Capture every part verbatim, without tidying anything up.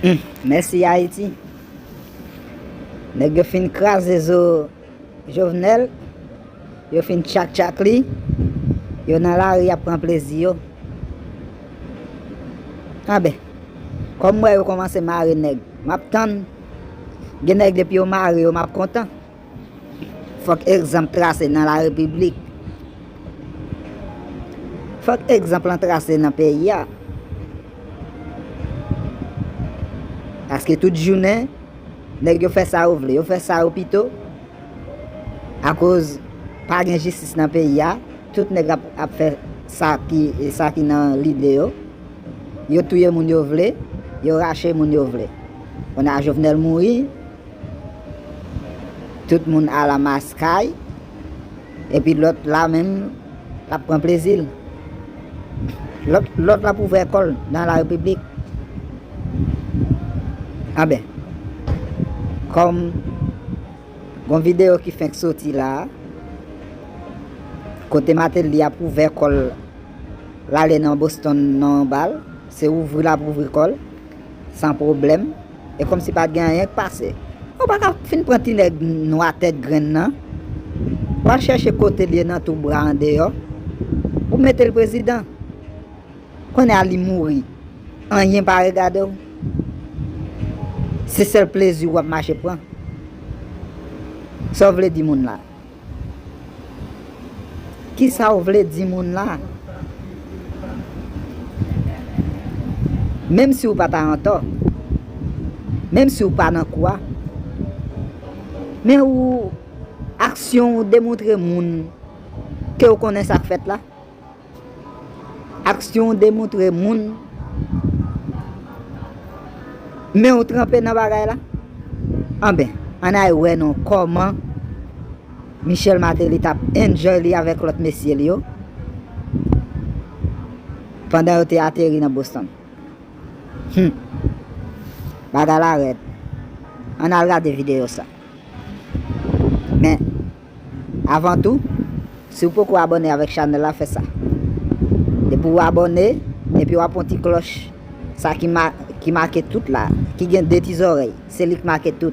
Mèsi Ayiti. Nèg yo fin kraze zo Jovenel, yo fin tchak tchak li, yo nan lari ap pran plezi yo. Anben, kòm m wè yo kòmanse mare nèg, m ap tann. Gen nèg depi yo mare yo, m ap kontan. Fòk egzanp trase nan la repiblik. Fòk egzanp lan trase nan peyi a. Paske tout jounen, nèg yo fè sa yo vle. Yo fè sa yo pito. Akoz pa gen jistis nan peyi a, tout nèg ap, ap fè sa ki, sa ki nan lide yo. Yo touye moun yo vle, yo rache moun yo vle. Kounye a Jovenel mouri, tout moun al anmas kay, epi lòt la menm, l ap pran plezi l. Lòt, lòt la pou ouvè kò l nan la repiblik. Anben, kòm gon videyo ki fenk soti la, kote Martelly ap ouvè kò l, l ale nan Boston nan yon bal, se ouvri l ap ouvri kò l, san pwoblèm. E kòmsi pa t gen anyen k pase. Ou pa ka fin pran ti nèg nwa tèt grenn nan, w al chèche kote l ye nan twou bwa andeyò, ou mete l prezidan. Kounye a li mouri, anyen pa regade w. Se sèl plezi w ap mache pran. Sa w vle di moun la? Kisa w vle di moun la? Menm si w pa ta antò, menm si w pa nan kou a, men ou, aksyon w demontre moun ke w konnen sa k fèt la. Aksyon w demontre moun, men w tranpe nan bagay la. Anben, ann al wè non kòman Michel Martelly t ap enjoy li avèk lòt mesye li yo pandan yo te ateri nan Boston. Hmm. Bagay la rèd. Ann al gade videyo sa. Men, avan tou, si w poko abòne avèk chanèl la, fè sa. Depi w abòne, epi w ap pran ti klòch sa ki ma-, ki make tout la, ki gen de ti zòrèy, se li k make tout.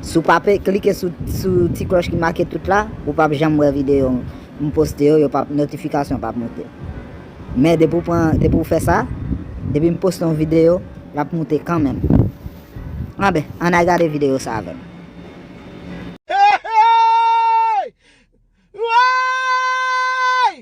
Si w pa pe klike sou, sou ti klòch ki make tout la, ou p ap janm wè videyo m poste yo, yo p ap, notifikasyon p ap moute. Men depi w pran, depi w fè sa, depi m poste yon videyo, l ap moute kanmenm. Anben, ann al gade videyo sa avè m. Hey, hey! Woy!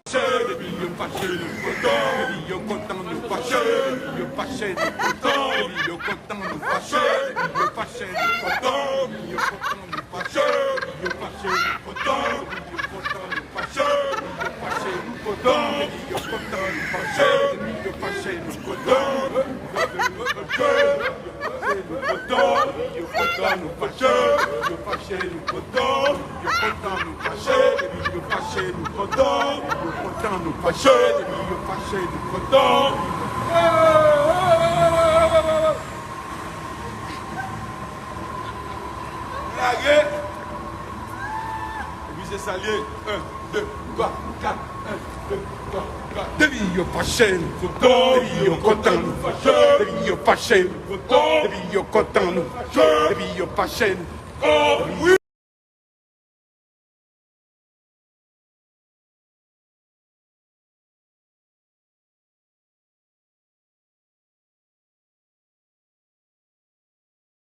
Fache, depi yo fache, nou kontan. Depi yo kontan, nou fache. Depi yo fache, nou kontan. Depi yo kontan, nou fache. Depi yo fache, nou kontan. Depi yo kontan, nou fache. Depi yo fache, nou kontan. Depi yo kontan, nou fache. Depi yo fache, nou kontan. Depi yo kontan, nou fache. Depi yo fache, nou kontan. Yo kontan, yo kontan, nou fache. Yo fache, nou kontan. Yo kontan, nou fache. Depi yo fache, nou kontan. Yo kontan, nou fache. Depi yo fache, nou kontan. Lage. Epi se sa l ye. En, de, twa, kat. En, de, twa, kat. Depi yo fache, nou kontan. Depi yo kontan, nou fache. Depi yo fache, nou kontan. Depi yo kontan, nou fache. Depi yo fache, nou kontan. Wi.